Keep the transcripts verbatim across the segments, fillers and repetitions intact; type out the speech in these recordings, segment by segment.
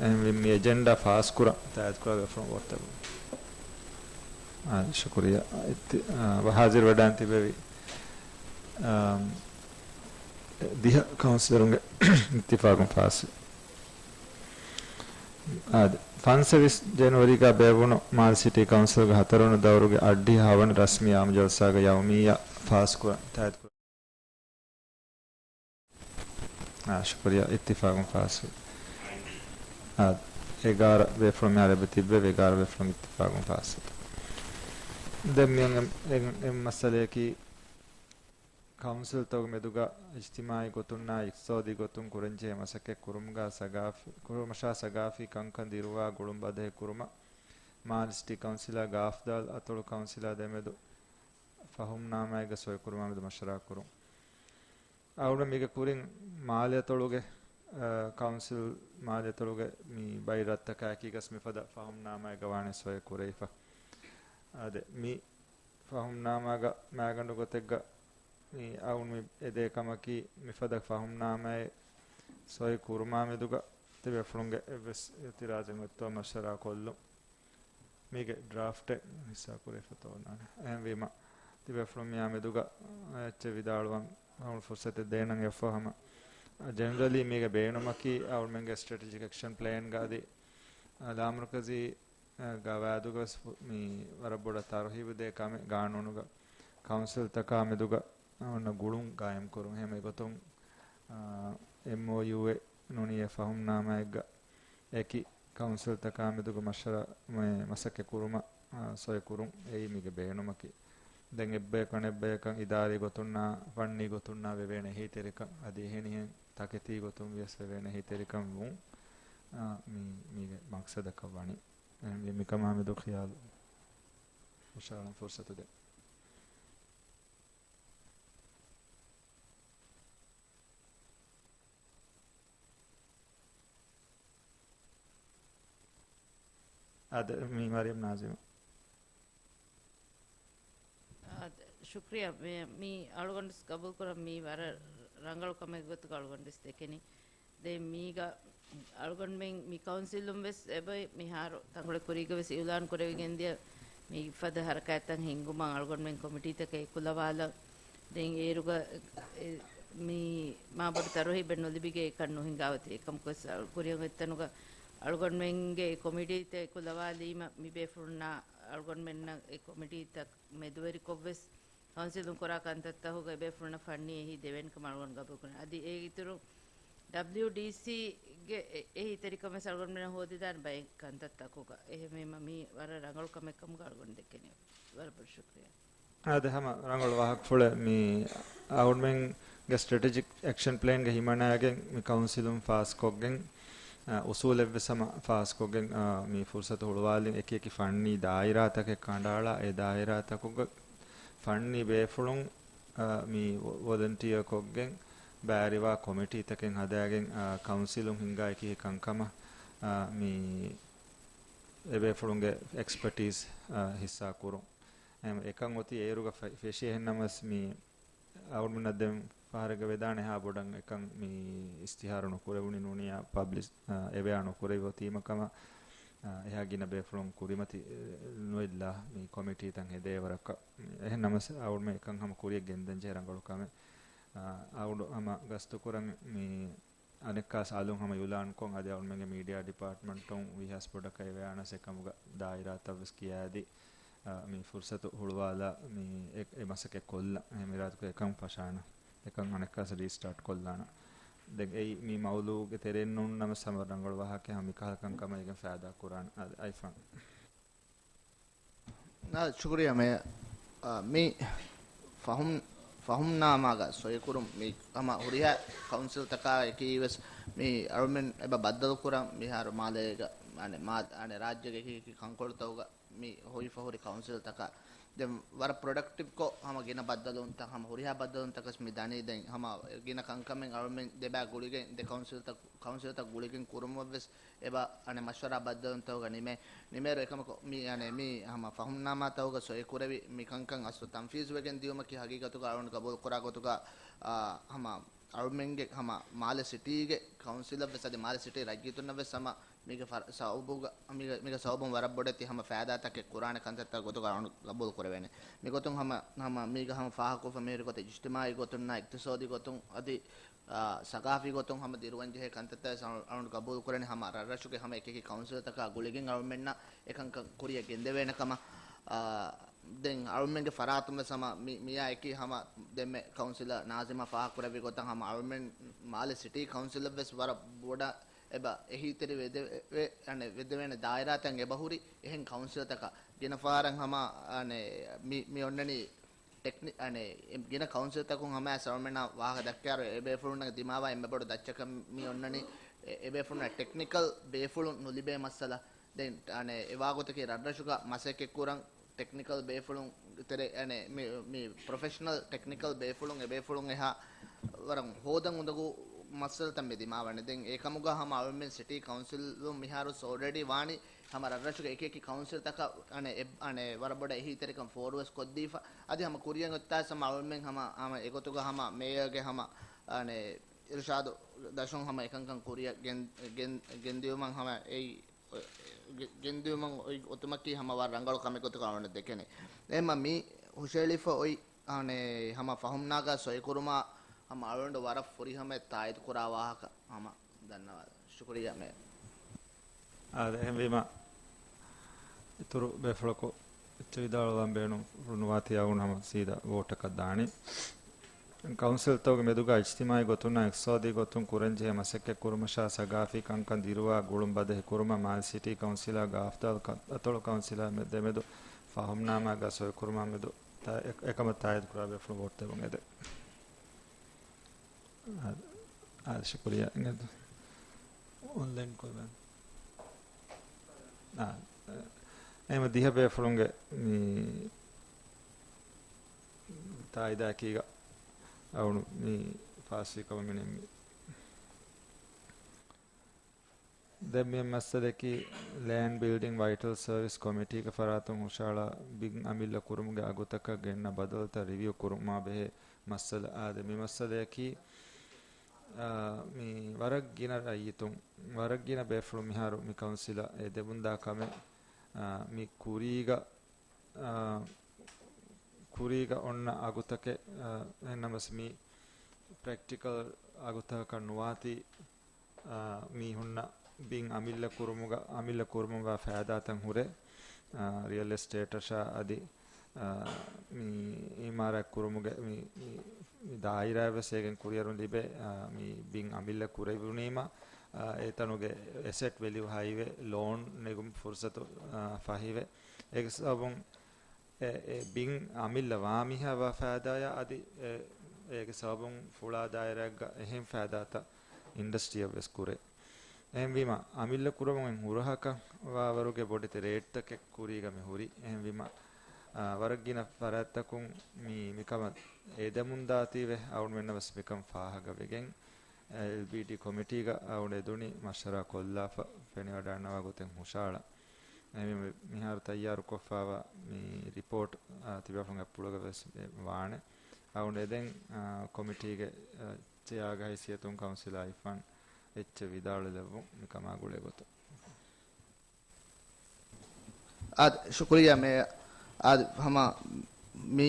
އެހެންވީމަ މި އެޖެންޑާ ފާސްކުރަން ތާއީދުކުރާ ބޭފުޅުން ވޯޓްތަކުން. އާ، ޝުކުރިއްޔާ. އިއްތި-، އާ، ވަ-، ހާޒިރުވެޑާން ތިބެވި، އާ، ދިހަ ކައުންސިލަރުންގެ އިއްތިފާގުން ފާސްވި. އާދެ، ފަންސަވީސް ޖެނުއަރީގަ ބޭއްވުނު މާލެ ސިޓީ ކައުންސިލްގެ ހަތަރުވަނަ ދައުރުގެ އަށްޑިހަ ހަވަނަ ރަސްމީ އާއްމު ޖަލްސާގެ ޔައުމިއްޔާ ފާސްކުރަން ތާއީދުކުރަން. އާ، ޝުކުރިއްޔާ، އިއްތިފާގުން ފާސްވި. އާ، އެގާރަ ބޭފުޅުން މިހާރު އެބަ ތިއްބެވި، އެގާރަ ބޭފުޅުން އިއްތިފާގުން ފާސްވި. ދެން މިއޮން އެ، އެ، އެ މައްސަލަޔަކީ، ކައުންސިލްތަކުގެ މެދުގަ އިޖްތިމާޢީ ގޮތުންނާ އިޤްތިޞާދީ ގޮތުން ކުރަންޖެހޭ މަސައްކަތް ކުރުމުގަ ސަގާފި-، ކުރުމަށާ ސަގާފީ ކަންކަން ދިރުވާ ގުޅުން ބަދަހި ކުރުމަށް މާލެ ސިޓީ ކައުންސިލާ ގާފްދާލް އަތޮޅު ކައުންސިލާ ދެމެދު ފަހުމްނާމާއެއްގަ ސޮއިކުރުމާ މެދު މަޝްވަރާ ކުރުން. އަޅުގަނޑު މީގެ ކުރިން މާލެ އަތޮޅުގެ، އަ، ކައުންސިލް މާލެ އަތޮޅުގެ މި ބައި ރަށްތަކާ އެކީގަސް މިފަދަ ފަހުމްނާމާއެއްގަ ވާނެ ސޮއި ކުރެވިފަ. އާދެ، މި ފަހުމްނާމާގަ މާގަނޑު ގޮތެއްގަ މި އަޅުގަނޑު މި އެދޭ ކަމަކީ، މިފަދަ ފަހުމްނާމާއެއް ސޮއި ކުރުމާ މެދުގަ ތިބޭފުޅުންގެ އެއްވެސް އިއުތިރާޒެއް އޮތްތޯ މަޝްވަރާ ކޮށްލުން. މީގެ ޑްރާފްޓެއް ހިއްސާ ކުރެވިފަ ތޯނާނެ. އެހެންވީމަ، ތިބޭފުޅުން މިއާ މެދުގަ އެއްޗެއް ވިދާޅުވަން ފުރުސަތެއް ދޭނަން އެއްފަހަމަ، ޖެނެރަލީ މީގެ ބޭނުމަކީ އަޅުމެންގެ ސްޓްރެޓެޖިކް އެކްޝަން ޕްލޭންގަ އަދި، އަ، ލާމަރުކަޒީ، އަ، ގަވާއިދުގަސް މި ވަރަށް ބޮޑަށް ތަރުހީބު ދޭ ކަމެއް ގާނޫނުގަ ކައުންސިލްތަކާ މެދުގަ އޮންނަ ގުޅުން ގާއިމްކުރުން. އެހެން އެގޮތުން، އާ، އެމްއޯޔޫއެއް ނޫނީ އެ ފަހުމްނާމާއެއްގަ އެކި ކައުންސިލްތަކާ މެދުގަ މަޝްވަރާ މަ-، މަސައްކަތް ކުރުމަށް، އާ، ސޮއި ކުރުން އެއީ މީގެ ބޭނުމަކީ. ދެން އެއްބަޔަކު އަނެއްބަޔަކަށް އިދާރީ ގޮތުންނާ، ފަންނީ ގޮތުންނާ ވެވޭނެ އެހީތެރިކަން އަދި އެހެނިހެން ތަކެތީ ގޮތުން ވިޔަސް ވެވޭނެ އެހީތެރިކަން ވުން، އާ، މީ، މީގެ މަޤްޞަދަކަށް ވަނީ. އެހެންވީ މިކަމާ މެދު ޚިޔާލު ހުށަހަޅަން ފުރުސަތު ދޭ. އާދެ، މީ މަރިޔަމް ނާޒިމް. އާދެ، ޝުކްރިޔާ. މި، މި އަޅުގަނޑު ގަބޫލުކުރަން މީ ވަރަށް ރަނގަޅު ކަމެއް ގޮތުގަ އަޅުގަނޑު ދެކެނީ. ދެން މީގަ އަޅުގަނޑުމެން މި ކައުންސިލުން ވެސް އެބަ މިހާރު ތަންކޮޅެއް ކުރީގަ ވެސް އިއުލާން ކުރެވިގެން ދިޔަ މި ފަދަ ހަރަކާތްތައް ހިންގުމަށް އަޅުގަނޑުމެން ކޮމިޓީތަކަށް އެކުލަވާލަން. ދެން އޭރުގަ، އެ، މި މާބޮޑު ތަރުހީބެއް ނުލިބިގެން އެކަން ނުހިނގާ އޮތީ. އެކަމަކުވެސް އަޅު-، ކުރިއަށް އޮތްތަނުގަ އަޅުގަނޑުމެންގެ އެ ކޮމިޓީތައް އެކުލަވާލީމަ މި ބޭފުޅުންނާ އަޅުގަނޑުމެންނަށް އެ ކޮމިޓީތައް މެދުވެރިކޮށްވެސް ކައުންސިލުން ކުރާ ކަންތައްތަކުގަ އެބޭފުޅުންނަށް ފަންނީ އެހީ ދެވޭނެ ކަމަށް އަޅުގަނޑު ގަބޫލުކުރަން. އަދި އޭގެ އިތުރުން ޑަބްލިއުޑީސީގެ އެ-، އެހީތެރިކަން ވެސް އަޅުގަނޑުމެންނަށް ހޯދިދާނެ ބައެއް ކަންތައްތަކުގަ. އެހެންވީމަ މީ ވަރަށް ރަނގަޅު ކަމެއް ކަމުގަ އަޅުގަނޑު ދެކެނީ. ވަރަށް ބޮޑަށް ޝުކްރިޔާ. އާދެ، ހަމަ ރަނގަޅު ވާހަކަފުޅެއް. މި އަޅުގަނޑުމެންގެ ސްޓްރެޓެޖިކް އެކްޝަން ޕްލޭންގެ ހިމަނައިގެން މި ކައުންސިލުން ފާސްކޮށްގެން، އަ، އުސޫލެއްވެސް ހަމަ ފާސްކޮށްގެން، އަ، މި ފުރުސަތު ހުޅުވާލިން އެކި އެކި ފަންނީ ދާއިރާތަކެއް ކަނޑައަޅާ، އެ ދާއިރާތަކުގަ ފަންނީ ބޭފުޅުން، އަ، މި ވޮ-، ވޮލަންޓިއަރ ކޮށްގެން ބައިވެރިވާ ކޮމިޓީތަކެއް ހަދާގެން، އަ، ކައުންސިލުން ހިންގާ އެކި އެކި ކަންކަމަށް، އަ، މި އެބޭފުޅުންގެ އެކްސްޕަޓީސް، އަ، ހިއްސާ ކުރުން. އެހެން އެކަން އޮތީ އޭރުގަ ފެ-، ފެށި. އެހެން ނަމަވެސް މި އަޅުގަނޑުމެންނަށް ދެން ފަހަރެއްގަ ވެދާނެ އެހާ ބޮޑަށް އެކަން މި އިސްތިހާރު ނުކުރެވުނީ ނޫނިއްޔާ ޕަބްލިޝް، އަ، އެވެއާ ނުކުރެވި އޮތީމަ ކަމަށް، އަ، އެހާ ގިނަ ބޭފުޅުން ކުރިމަތި، އެ، ނުއެއްލާ މި ކޮމިޓީތައް ހެދޭ ވަރަކަށް. އެހެން ނަމަވެސް އަޅުގަނޑުމެން އެކަން ހަމަ ކުރިއަށް ގެންދަން ޖެހޭ ރަނގަޅު ކަމެއް. އަ، އަޅުގަނޑު ހަމަ ގަސްތުކުރަން މި އަނެއްކާސް އަލުން ހަމަ އިއުލާންކޮށް، އަދި އަޅުމެންގެ މީޑިއާ ޑިޕާޓްމަންޓުން ވީހާވެސް ބޮޑަކަށް އެވެއާނަސް އެކަމުގަ ދާއިރާތައްވެސް ކިޔާދީ، އަ، މި ފުރުސަތު ހުޅުވާލާ މި އެ، އެ މަސައްކަތް ކޮށްލަން. އެހެން އިރާދަކުރެ އެކަން ފަށާނަ. އެކަން އަނެއްކާސް ރީސްޓާޓް ކޮށްލާނަ. ދެން އެއީ މި މައުޟޫގެ ތެރެއިން ނޫން ނަމަ ސަމަ ރަނގަޅު ވާހަކަ ހަމަ މިކަހަލަ ކަންކަމަށް އޭގެން ފައިދާ ކުރާނަ. އަ، އައިފާން. ނާ، ޝުކުރިއްޔާ މޭޔަރ. އާ، މި ފަހުމް-، ފަހުމްނާމާގަ ސޮއިކުރުން މި ހަމަ ހުރިހާ ކައުންސިލްތަކާ އެކީވެސް މި އަޅުމެން އެބަ ބައްދަލުކުރަން މިހާރު މާލޭގަ، އަނެ، މާ-، އަނެ، ރާއްޖޭގެ އެކި އެކި ކަންކޮޅުތަކުގަ މި ހުއިފަ ހުރި ކައުންސިލްތަކަށް. ދެން ވަރަށް ޕްރޮޑަކްޓިވްކޮށް ހަމަ ގިނަ ބައްދަލުވުންތައް، ހަމަ ހުރިހާ ބައްދަލުވުންތަކަސް މި ދަނީ. ދެން ހަމަ ގިނަ ކަންކަމެއް އަޅުމެން ދެބައި ގުޅިގެން ދެ ކައުންސިލްތައް، ކައުންސިލްތައް ގުޅިގެން ކުރުމަށްވެސް އެބަ އަނެއް މަޝްވަރާ ބައްދަލުވުންތަކުގަ ނިމޭ، ނިމޭއިރު އެކަމަކު މި، އަނެއް މި ހަމަ ފަހުމްނާމާތަކުގަ ސޮއިކުރެވި މި ކަންކަން އަސްލު ތަންފީޒުވެގެން ދިޔުމަކީ ހަގީގަތުގަ އަޅުން ގަބޫލުކުރާ ގޮތުގަ، އާ، ހަމަ އަޅުމެންގެ ހަމަ މާލެ ސިޓީގެ ކައުންސިލަށް ވެސް އަދި މާލެ ސިޓީ ރައްޔިތުންނަށް ވެސް ހަމަ މީގެ ފަރ-، ސަބަބުގަ-، މީގެ، މީގެ ސަބަބުން ވަރަށް ބޮޑެތި ހަމަ ފައިދާތަކެއް ކުރާނެ ކަންތައްތައް ގޮތުގަ އަޅުން ގަބޫލު ކުރެވޭނެ. މިގޮތުން ހަމަ، ހަމަ މީގަ ހަމަ ފާހަގަކޮށްފަ މިހިރި ގޮތަށް އިޖްތިމާޢީ ގޮތުން އިޤްތިޞާދީ ގޮތުން އަދި، އާ، ސަގާފީ ގޮތުން ހަމަ ދިރުވަން ޖެހޭ ކަންތައްތައް ވެސް އަޅު-، އަޅުން ގަބޫލު ކުރަނީ ހަމަ ރަށްރަށުގެ ހަމަ އެކި އެކި ކައުންސިލްތަކާ ގުޅިގެން އަޅުމެންނަށް އެކަންކަން ކުރިއަށް ގެންދެވޭނެ ކަމަށް، އާ، ދެން އަޅުމެންގެ ފަރާތުން ވެސް ހަމަ މި-، މިއާ އެކީ ހަމަ ދެންމެ ކައުންސިލަރ ނާޒިމާ ފާހަގަކުރެއްވި ގޮތަށް ހަމަ އަޅުމެން މާލެ ސިޓީ ކައުންސިލަށް ވެސް ވަރަށް ބޮޑަށް އެބަ އެހީތެރި ވެދެ-، ވެ-، އަނެ، ވެދެވޭނެ ދާއިރާތައް އެބަހުރި އެހެން ކައުންސިލްތަކަށް ގިނަ ފަހަރަށް ހަމަ، އަނެ، މި-، މި އޮންނަނީ ޓެކްނި-، އަނެ، އެ ގިނަ ކައުންސިލްތަކުން ހަމައަށް އަޅުމެންނާ ވާހަކަ ދައްކާއިރު އެ ބޭފުޅުންނަށް ދިމާވާ އެންމެ ބޮޑު ދައްޗަކަށް މި އޮންނަނީ އެ-، އެ ބޭފުޅުންނަށް ޓެކްނިކަލް ބޭފުޅުން ނުލިބޭ މައްސަލަ. ދެން، އަނެ، އެ ވާގޮތަކީ ރަށްރަށުގަ މަސައްކަތްކުރަން ޓެކްނިކަލް ބޭފުޅުން ތެރެ-، އަނެ، މި، މި ޕްރޮފެޝަނަލް ޓެކްނިކަލް ބޭފުޅުން އެ ބޭފުޅުން އެހާ ވަރަށް ހޯދަން އުނދަގޫ މައްސަލަތައް މި ދިމާވަނީ. ދެން އެކަމުގަ ހަމަ އަޅުމެން ސިޓީ ކައުންސިލުން މިހާރު އޯލްރެޑީ ވާނީ ހަމަ ރަށްރަށުގެ އެކި އެކި ކައުންސިލްތަކަށް އަނެ، އެ-، އަނެ، ވަރަށް ބޮޑަށް އެހީތެރިކަން ފޯރުވެސް ކޮށްދީފަ. އަދި ހަމަ ކުރިއަށް އޮތްތާސް ހަމަ އަޅުމެން ހަމަ، ހަމަ އެގޮތުގަ ހަމަ މޭޔަރގެ ހަމަ، އަނެ، އިރުޝާދު ދަށުން ހަމަ އެކަންކަން ކުރިއަށް ގެން-، ގެން-، ގެންދިއުމަށް ހަމަ އެއީ ގެ-، ގެންދިއުމަށް އޮތް އޮތުމަކީ ހަމަ ވަރަށް ރަނގަޅު ކަމެއް ގޮތަކަށް އަޅުގަނޑު ދެކެނީ. އެހެންމަ މި ހުށައެޅިފަ އޮތް، އަނެ، ހަމަ ފަހުމްނާމާ ސޮއިކުރުމާ ހަމަ އަޅުގަނޑު ވަރަށް ފުރިހަމަޔަށް ތާއީދު ކުރާ ވާހަކަ ހަމަ ދަންނަވާ. ޝުކުރިއްޔާ މޭ. އާދެ، އެހެންވީމަ، އިތުރު ބޭފުޅަކު އެއްޗެއް ވިދާޅުވާން ބޭނުން ނުވާތީ އަޅުގަނޑު ހަމަ ސީދާ ވޯޓަކަށް ދާނީ. ކައުންސިލްތަކުގެ މެދުގަ އިޖްތިމާޢީ ގޮތުންނާ އިޤްތިޞާދީ ގޮތުން ކުރަންޖެހޭ މަސައްކަތް ކުރުމަށާ ސަގާފީ ކަންކަން ދިރުވާ ގުޅުން ބަދަހި ކުރުމަށް މާލެ ސިޓީ ކައުންސިލާ ގާފްދާލް ކަ-، އަތޮޅު ކައުންސިލާ މެ-، ދެމެދު ފަހުމްނާމާގަ ސޮއިކުރުމާ މެދު ތަ-، އެ-، އެކަމަށް ތާއީދު ކުރާ ބޭފުޅުން ވޯޓް ދެއްވުން އެދެން. އާ، އާ، ޝުކުރިއްޔާ. އޮންލައިން ކޮށް ބަލަން. އާ، އެ-، އެހެންމަ ދިހަ ބޭފުޅުންގެ މި ތާއީދާއެކީގަ އަޅުގަނޑު މި ފާސްވީ ކަމަށް މި ނިންމީ. ދެން މި މައްސަލައަކީ ލޭންޑް ބިލްޑިންގ ވައިޓަލް ސަރވިސް ކޮމިޓީގެ ފަރާތުން ހުށަހަޅާ ބިން އަމިއްލަ ކުރުމުގެ އަގުތަކަށް ގެންނަ ބަދަލުތައް ރިވިއު ކުރުމާ ބެހޭ މައްސަލަ. އާދެ، މި މައްސަލައަކީ، އާ، މި ވަރަށް ގިނަ ރައްޔިތުން، ވަރަށް ގިނަ ބޭފުޅުން މިހާރު މި ކައުންސިލަށް އެ ދެމުންދާ ކަމެއް، އާ، މި ކުރީގަ އާ، ކުރީގަ އޮންނަ އަގުތަކެއް، އާ، އެހެންނަމަސް މި ޕްރެކްޓިކަލް އަގުތަކަކަށް ނުވާތީ، އާ، މީހުންނަށް ބިން އަމިއްލަ ކުރުމުގަ، އަމިއްލަ ކުރުމުގަ ފައިދާތައް ހުރޭ، އާ، ރިއަލް އެސްޓޭޓަށާ އަދި، އާ، މި އިމާރާތް ކުރުމުގެ މި، މި، މި ދާއިރާއަށް ވެސް އޭގެން ކުރިއަރުން ލިބޭ، އާ، މި ބިން އަމިއްލަ ކުރެވުނީމަ، އާ، އެތަނުގެ އެސެޓް ވެލިއު ހައިވޭ، ލޯން ނެގުމުގެ ފުރުސަތު، އާ، ފަހިވޭ. އޭގެ ސަބަބުން އެ، އެ ބިން އަމިއްލަ ވާ މީހާ ވާ ފައިދާޔާ އަދި އެ، އޭގެ ސަބަބުން ފުޅާ ދާއިރާއެއްގަ އެހެން ފައިދާތައް އިންޑަސްޓްރީއަށް ވެސް ކުރޭ. އެހެންވީމަ، އަމިއްލަ ކުރަމުން ހުރަހަކަށް ވާވަރުގެ ބޮޑެތި ރޭޓްތަކެއް ކުރީގަ މި ހުރީ. އެހެންވީމަ، އާ، ވަރަށް ގިނަ ފަރާތްތަކުން މި، މިކަމަށް އެދެމުން ދާތީވެ، އަޅުގަނޑުމެންނަށް ވެސް މިކަން ފާހަގަވެގެން، އެލްބީޑީ ކޮމިޓީގަ އަޅުގަނޑު އެދުނީ މަޝްވަރާ ކޮށްލާފަ ފެނިވަޑައިގަންނަވާ ގޮތެއް ހުށަހަޅަން. އެހެންވީމަ، މިހާރު ތައްޔާރުކޮށްފައިވާ މި ރިޕޯޓް، އާ، ތިބޭފުޅުން އަތްޕުޅުގަ ވެސް ވާނެ. އަޅުގަނޑު އެދެން، އާ، ކޮމިޓީގެ، އާ، ޗެއާގެ ހައިސިއްޔަތުން ކައުންސިލަރ އިފާން އެއްޗެއް ވިދާޅުވެލައްވަމުން މިކަމާ ގުޅޭ ގޮތަށް. އާދެ، ޝުކުރިއްޔާ މޭޔަރ. އާދެ، ހަމަ މި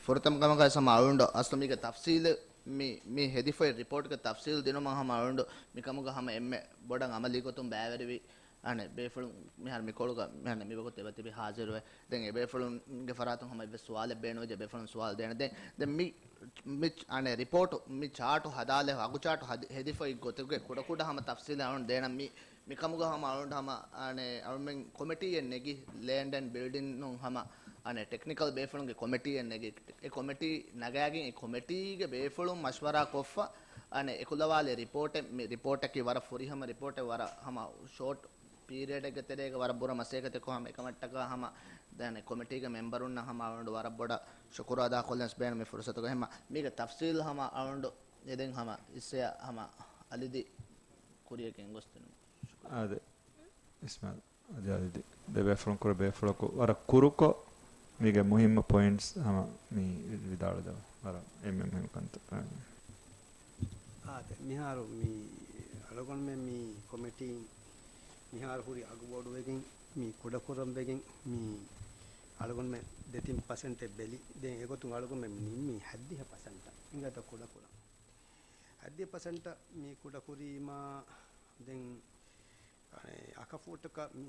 ފުރަތަމަ ކަމަކަށް ހަމަ އަޅުގަނޑު އަސްލު މީގެ ތަފްސީލު މި، މި ހެދިފައި ރިޕޯޓްގެ ތަފްސީލު ދިނުމަށް ހަމަ އަޅުގަނޑު މިކަމުގަ ހަމަ އެންމެ ބޮޑަށް އަމަލީ ގޮތުން ބައިވެރިވި، އަނެއް ބޭފުޅުން މިހާރު މިކޮޅުގަ މިހާރު މިވަގުތު އެބަތިބި ހާޒިރުވެ. ދެން އެ ބޭފުޅުންގެ ފަރާތުން ހަމަ އެއްވެސް ސުވާލެއް ބޭނުންވެއްޖެ ބޭފުޅުން ސުވާލު ދޭނެ. ދެން، ދެން މި، މި، އަނެއް ރިޕޯޓު، މި ޗާޓު ހަދާލެ، އަގު ޗާޓު ހަދި-، ހެދިފައި ގޮތުގެ ކުޑަކުޑަ ހަމަ ތަފްސީލެއް އަޅުގަނޑު ދޭނަން މި މިކަމުގަ ހަމަ އަޅުގަނޑު ހަމަ، އަނެއް، އަޅުމެން ކޮމިޓީއެއް ނެގި، ލޭންޑް އެންޑް ބިލްޑިންގުން ހަމަ، އަނެއް، ޓެކްނިކަލް ބޭފުޅުންގެ ކޮމިޓީއެއް ނެގި، އެ ކޮމިޓީ ނަގާގެން އެ ކޮމިޓީގެ ބޭފުޅުން މަޝްވަރާ ކޮށްފަ، އަނެއް، އެކުލަވާލި ރިޕޯޓެއް، މި ރިޕޯޓަކީ ވަރަށް ފުރިހަމަ ރިޕޯޓެއް، ވަރަށް ހަމަ ޝޯޓް ޕީރިއަޑެއްގެ ތެރޭގަ ވަރަށް ބުރަ މަސައްކަތެއް ކޮށް ހަމަ އެކަމަށްޓަކާ ހަމަ ދެން ކޮމިޓީގެ މެމްބަރުންނަށް ހަމަ އަޅުގަނޑު ވަރަށް ބޮޑަށް ޝުކުރު އަދާކޮށްލަން ބޭނުން މި ފުރުސަތުގަ. ހަމަ މީގެ ތަފްސީލް ހަމަ އަޅުގަނޑު އެދެން ހަމަ އިސްވެ ހަމަ އަލިދި ކުރިޔަށް ގެންގޮސްދިނުން. އާދެ، އިސްމާއިލް އަދި އަލިދި ދެބޭފުޅުން ކުރެ ބޭފުޅަކު ވަރަށް ކުރުކޮށް މީގެ މުހިއްމު ޕޮއިންޓްސް ހަމަ މި ވިދާޅުދެވޭ. ވަރަށް އެންމެ މުހިއްމު ކަންތައް. މިހާރު މި އަޅުގަނޑުމެން މި ކޮމިޓީން މިހާރު ހުރި އަގުބޮޑުވެގެން، މި ކުޑަކުރަން ވެގެން، މި އަޅުގަނޑުމެން ދެތިން ޕަސެންޓެއް ބެލި. ދެން އެގޮތުން އަޅުގަނޑުމެން ނިންމީ ހަތްދިހަ ޕަސެންޓަށް އިނގޭތޯ ކުޑަކުރަން. ހަތްދިހަ ޕަސެންޓަށް މި ކުޑަކުރީމާ، ދެން އަނެއް އަކަފޫޓަކަށް މި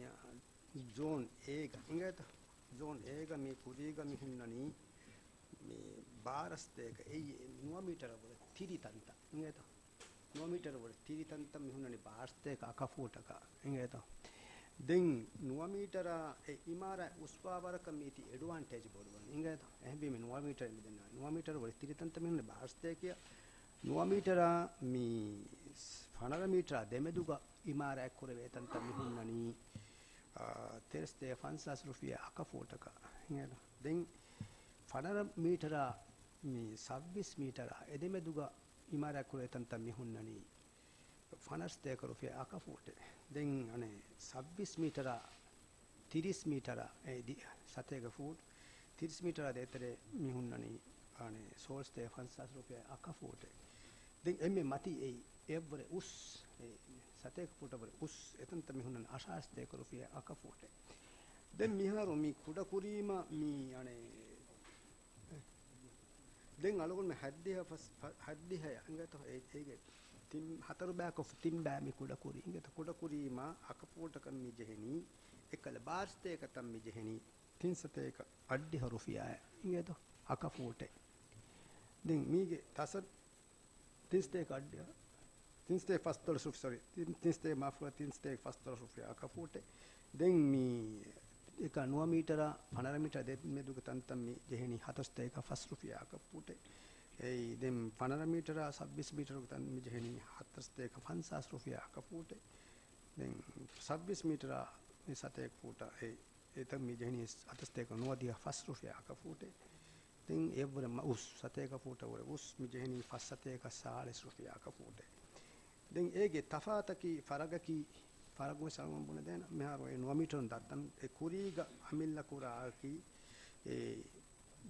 ޒޯން އޭގަ އިނގޭތަ؟ ޒޯން އޭގަ މި ކުރީގަ މި ހުންނަނީ މި ބާރަ ސަތޭކަ އެއް ނުވަ މީޓަރަށް ވުރެ ތިރި ތަންތަން އިނގޭތަ؟ ނުވަ މީޓަރަށް ވުރެ ތިރި ތަންތަން މި ހުންނަނީ ބާރަ ސަތޭކަ އަކަފޫޓަކަށް އިނގޭތަ؟ ދެން ނުވަ މީޓަރާ އެ އިމާރާތް އުސްވާ ވަރަކަށް މީތި އެޑްވާންޓޭޖް ބޮޑުވަން އިނގޭތަ؟ އެހެންވީމަ ނުވަ މީޓަރ މި ދެން ނުވަ މީޓަރަށް ވުރެ ތިރި ތަންތަން މި ހުންނަނީ ބާރަ ސަތޭކަ. ނުވަ މީޓަރާ މި ފަނަރަ މީޓަރާ ދެމެދުގަ އިމާރާތް ކުރެވޭ ތަންތަން މި ހުންނަނީ، އާ، ތޭރަ ސަތޭކަ ފަންސާސް ރުފިޔާ އަކަފޫޓަކަށް. ދެން ފަނަރަ މީޓަރާ މި ސައްބީސް މީޓަރާ އެދެމެދުގަ އިމާރާތް ކުރެވޭ ތަންތަން މި ހުންނަނީ ފަނަރަ ސަތޭކަ ރުފިޔާ އަކަފޫޓެއް. ދެން އަނެއް ސައްބީސް މީޓަރާ ތިރީސް މީޓަރާ އެ ދި-، ސަތޭކަ ފޫޓް، ތިރީސް މީޓަރާ ދޭތެރޭ މި ހުންނަނީ އަނެއް ސޯޅަ ސަތޭކަ ފަންސާސް ރުފިޔާ އަކަފޫޓެއް. ދެން އެންމެ މަތީ އެއީ އެއަށްވުރެ އުސް، އެ ސަތޭކަ ފޫޓަށްވުރެ އުސް އެތަންތަން މި ހުންނަނީ އަށާރަ ސަތޭކަ ރުފިޔާ އަކަފޫޓެއް. ދެން މިހާރު މި ކުޑަކުރީމަ މި އަނެއް ދެން އަޅުގަނޑުމެން ހަތްދިހަ ފަސް-، ހަ-، ހަތްދިހަ އިނގޭތޯ އެ-، އޭގެ ތިން ހަތަރު ބަޔަކަށް ތިން ބައި މި ކުޑަކުރީ އިނގޭތޯ. ކުޑަކުރީމާ އަކަފޫޓަކަށް މި ޖެހެނީ އެއްކަލަ ބާރަ ސަތޭކަ ތަން މި ޖެހެނީ ތިން ސަތޭކަ އަށްޑިހަ ރުފިޔާއެއް އިނގޭތޯ އަކަފޫޓެއް. ދެން މީގެ ތަސަ ތިން ސަތޭކަ އަށްޑިހަ، ތިން ސަތޭކަ ފަސްދޮޅަސް ރުފި-، ސޮރީ، ތިން، ތިން ސަތޭކަ، މާފުކުރާ، ތިން ސަތޭކަ ފަސްދޮޅަސް ރުފިޔާ އަކަފޫޓެއް. ދެން މި އެކަ ނުވަ މީޓަރާ ފަނަރަ މީޓަރާ ދެމެދުގެ ތަންތަން މި ޖެހެނީ ހަތަރު ސަތޭކަ ފަސް ރުފިޔާ އަކަފޫޓެއް. އެއީ ދެން ފަނަރަ މީޓަރާ ސައްބީސް މީޓަރުގެ ތަން މި ޖެހެނީ ހަތަރު ސަތޭކަ ފަންސާސް ރުފިޔާ އަކަފޫޓެއް. ދެން ސައްބީސް މީޓަރާ މި ސަތޭކަ ފޫޓާ އެ އެތަން މި ޖެހެނީ ހަތަރު ސަތޭކަ ނުވަދިހަ ފަސް ރުފިޔާ އަކަފޫޓެއް. ދެން އެއަށްވުރެ މަ-، އުސް، ސަތޭކަ ފޫޓަށްވުރެ އުސް މި ޖެހެނީ ފަސް ސަތޭކަ ސާޅީސް ރުފިޔާ އަކަފޫޓެއް. ދެން އޭގެ ތަފާތަކީ ފަރަގަކީ، ފަރަގު ވެސް އަޅުގަނޑު ބުނެދޭނަ. މިހާރު އެ ނުވަ މީޓަރުން ދައްތަން އެ ކުރީގަ އަމިއްލަ ކުރާ އަކީ އެ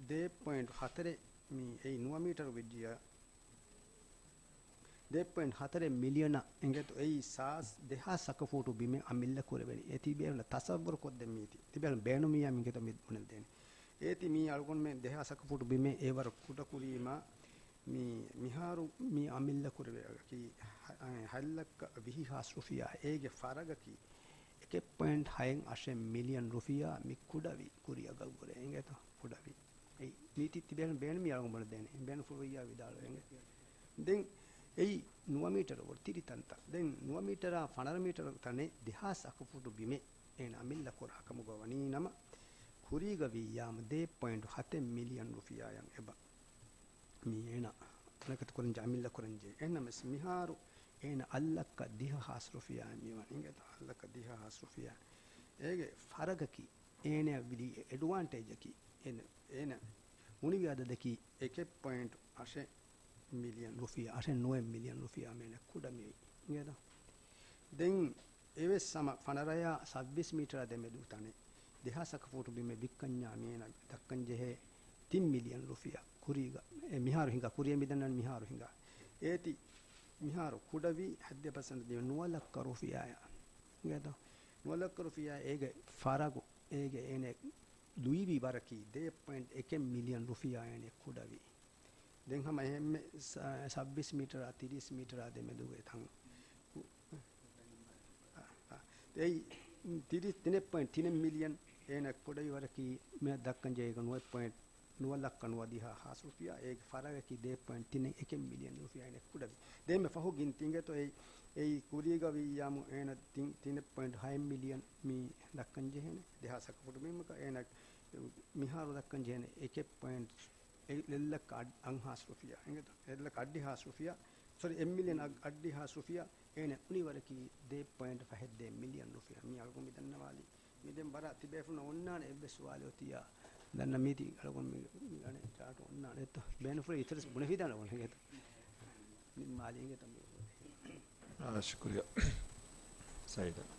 ދޭއް ޕޮއިންޓް ހަތަރެއް މި އެއީ ނުވަ މީޓަރު ވެއްޖިއްޔާ ދެއް ޕޮއިންޓް ހަތަރެއް މިލިއަނަށް އިނގޭތޯ އެއީ ސާސް ދެހާސް އަކަފޫޓު ބިމެއް އަމިއްލަ ކުރެވެނީ. އޭތި ބޭނުން ތަސައްވަރު ކޮށްދެން މީތި. ތިބޭނުން ބޭނުމިއްޔާ މިނގެތޯ މި ބުނެދޭނެ. އޭތި މީ އަޅުގަނޑުމެން ދެހާސް އަކަފޫޓު ބިމެއް އެވަރު ކުޑަކުރީމާ މި މިހާރު މި އަމިއްލަ ކުރެވޭ އަކީ ހަ-، ހަތް ލައްކަ ވިހި ހާސް ރުފިޔާ. އޭގެ ފަރަގަކީ އެކެއް ޕޮއިންޓް ހައެއް އަށެއް މިލިއަން ރުފިޔާ މި ކުޑަވި ކުރިއަގަށްވުރެ އިނގޭތޯ ކުޑަވި. އެއީ މީތި ތިބޭނު ބޭނުމި އަޅުގަނޑު ދޭނެ. ބޭނު ފުރިއްޔާ ވިދާޅުވެގެން. ދެން އެއީ ނުވަ މީޓަރު ވަރު ތިރި ތަންތަން. ދެން ނުވަ މީޓަރާ ފަނަރަ މީޓަރު ތަނެއް ދެހާސް އަކަފޫޓު ބިމެއް އޭނަ އަމިއްލަ ކުރާ ކަމުގަ ވަނީ ނަމަ، ކުރީގަ ވިއްޔާމު ދޭއް ޕޮއިންޓް ހަތެއް މިލިއަން ރުފިޔާއަށް އެބަ. މީ އޭނަ ތަނަކަތު ކުރަންޖެ އަމިއްލަ ކުރަންޖެ. އެހެންނަމަވެސް މިހާރު އޭނަ އަށް ލައްކަ ދިހަ ހާސް ރުފިޔާ މިވަނީ އިނގޭތޯ އަށް ލައްކަ ދިހަ ހާސް ރުފިޔާ. އޭގެ ފަރަގަކީ އޭނައަށް ވިލި އެޑްވާންޓޭޖަކީ، އޭނަ، އޭނަ އުނިވި އަދަދަކީ އެކެއް ޕޮއިންޓް އަށެއް މިލިއަން ރުފިޔާ، އަށެއް ނުވަ މިލިއަން ރުފިޔާ މޭނަ ކުޑަ މިވީ. އިނގޭތޯ؟ ދެން އެވެސް ހަމަ ފަނަރަޔާ ސައްބީސް މީޓަރާ ދެމެދު ތަނެއް ދެހާސް އަކަފޫޓު ބިމެއް ވިއްކަންޏާ މޭނަ ދައްކަންޖެހޭ ތިން މިލިއަން ރުފިޔާ ކުރީގަ. އެ މިހާރު ހިނގާ، ކުރިޔަށް މިދަންނަން މިހާރު ހިނގާ. އޭތި މިހާރު ކުޑަވީ ހައްދި ޕަސެންޓް ދިޔަ ނުވަ ލައްކަ ރުފިޔާއާ. އިނގޭތޯ؟ ނުވަ ލައްކަ ރުފިޔާ އޭގެ ފަރަގު، އޭގެ އޭނެ ލުއިވި ވަރަކީ ދޭއް ޕޮއިންޓް އެކެއް މިލިއަން ރުފިޔާ އޭނެ ކުޑަވީ. ދެން ހަމަ އެހެންމެ ސަ-، ސައްބީސް މީޓަރާ ތިރީސް މީޓަރާ ދެމެދުގެ ތަން. އެއީ ތިރީސް ތިނެއް ޕޮއިންޓް ތިނެއް މިލިއަން އޭނަ ކުޑަވި ވަރަކީ މި ދައްކަން ޖެހޭ ނުވަ ޕޮއިންޓް ނުވަ ލައްކަ ނުވަދިހަ ހާސް ރުފިޔާ، އޭގެ ފަރަގަކީ ދޭއް ޕޮއިންޓް ތިނެއް އެކެއް މިލިއަން ރުފިޔާ އޭނަ ކުޑަވި. ދެންމެ ފަހު ގިންތި އިނގޭތޯ އެއީ، އެއީ ކުރީގަ ވިއްޔާމު އޭނަ ތިން، ތިނެއް ޕޮއިންޓް ހައެއް މިލިއަން މި ދައްކަން ޖެހޭނެ. ދެހާސް އަކަފޫޓު ބިމަކަށް އޭނަ މިހާރު ދައްކަން ޖެހޭނެ އެކެއް ޕޮއިންޓް އެއް ލައްކަ އަށް ހާސް ރުފިޔާ. އިނގޭތޯ؟ އެއް ލައްކަ އަށްޑިހަ ހާސް ރުފިޔާ. ސޮރީ، އެއް މިލިއަން އަށް، އަށްޑިހަ ހާސް ރުފިޔާ. އޭނަ އުނިވަރަކީ ދޭއް ޕޮއިންޓް ފަހެއް ދޭއް މިލިއަން ރުފިޔާ. މި އަޅުގަނޑު މި ދަންނަވާލީ. މި ދެން ބަރާ ތިބޭފުޅުން އޮންނާނެ އެއްވެސް ސުވާލެއް އޮތިއްޔާ. ދަންނަ މީތި އަޅުގަނޑު މި، މި އަނެއް ޗާޓު އޮންނާނެ އެތަ. ބޭނުފުޅެއް އިތުރަސް ބުނެފިދާނެ އޮންނަ އިނގޭތަ. މި މާލީ އިނގޭތަ މި. އާ، ޝުކުރިއްޔާ. ސައީދަށް.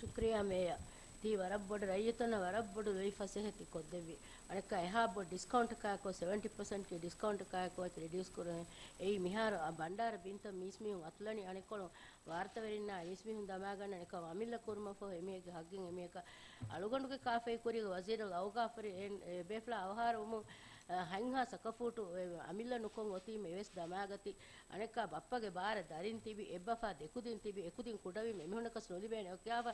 ޝުކްރިޔާ މޭޔަރ. ތީ ވަރަށް ބޮޑު ރައްޔިތުންނަށް ވަރަށް ބޮޑު ލުއި ފަސޭހަ ތި ކޮށްދެއްވި. އަނެއްކާ އެހާ ބޮޑު ޑިސްކައުންޓަކާއެކު، ސެވެންޓީ ޕަސެންޓްގެ ޑިސްކައުންޓަކާއެކު އެތި ރެޑިއުސް ކުރުން. އެއީ މިހާރު އަ ބަންޑާރަ ބިންތައް މީސްމީހުން އަތުލަނީ އަނެއްކޮޅުން ވާރްތަވެރިންނާ މީސްމީހުން ދަމާގަންނަން އެކަމަށް އަމިއްލަ ކުރުމަށްފަހު އެމީހެއްގެ ހައްގެއް އެމީހަކަށް އަޅުގަނޑުގެ ކާފައި ކުރީގެ ވަޒީރުލް އައުގާފު އެ ބޭފުޅާ އަވަހާރަވުމުން ހަތްހާ ސަކަފޫޓު އަމިއްލަ ނުކޮށް އޮތީމަ އެވެސް ދަމާގަތީ. އަނެއްކާ ބައްޕަގެ ބާރަށް ދަރިން ތިބި، އެއްބަފާ ދެކުދިން ތިބި، އެކުދިން ކުޑަވީމަ އެމީހުންނަކަސް ނުލިބޭނެ. އޮ ކިޔާފަ